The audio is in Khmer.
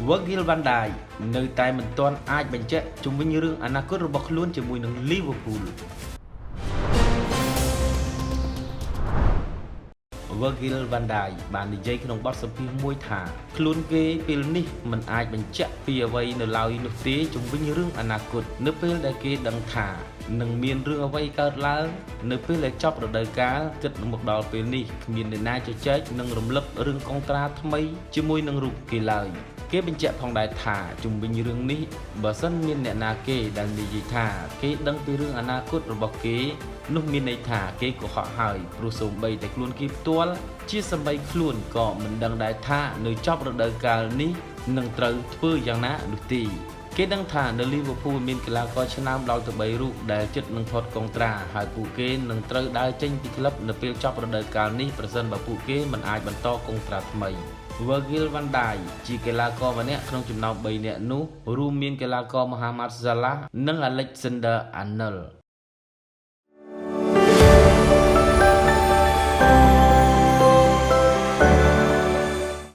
Virgil van Dijk នៅតែមិនទាន់អាចបញ្ជាក់ជំវិញរឿងអនាគតរបស់ខ្លួនជាមួយនឹង Liverpool Virgil van Dijk បាននិយាយក្នុងបទសម្ភាសន៍មួយថាខ្លួនគេពេលនេះមិនអាចបញ្ជាក់ពីអ្វីនៅឡើយនោះទេជំវិញរឿងអនាគតនៅពេលដែលគេដឹងថានឹងមានរឿងអ្វីកើតឡើងនៅពេលដែលចប់រដូវកាលគិតមកដល់ពេលនេះគ្មានអ្នកណាជជែកនិងរំលឹករឿងកុងត្រាថ្មីជាមួយនឹងរូបគេឡើយគេបញ្ជាក់ផងដែរថាជំវិញរឿងនេះបើសិនមានអ្នកណាគេដែលនិយាយថាគេដឹងពីរឿងអនាគតរបស់គេនោះមានន័យថាគេកុហកហើយព្រោះសូម្បីតែខ្លួនគេផ្ទាល់ជាសម្បីខ្លួនក៏មិនដឹងដែរថានៅចប់រដូវកាលនេះនឹងត្រូវធ្វើយ៉ាងណានោះទេគេដឹងថានៅលីវើពូលមានកីឡាករឆ្នើមដល់ទៅ3រូបដែលជិតនឹងផុតកុងត្រាហើយពួកគេនឹងត្រូវដើរចេញពីក្លឹបនៅពេលចប់រដូវកាលនេះប្រសិនបើពួកគេមិនអាចបន្តកុងត្រាថ្មី Virgil van Dijk ជាកីឡាករម្នាក់ក្នុងចំណោម3នាក់នោះរួមមានកីឡាករ Mohamed Salah និង Alexander Arnold។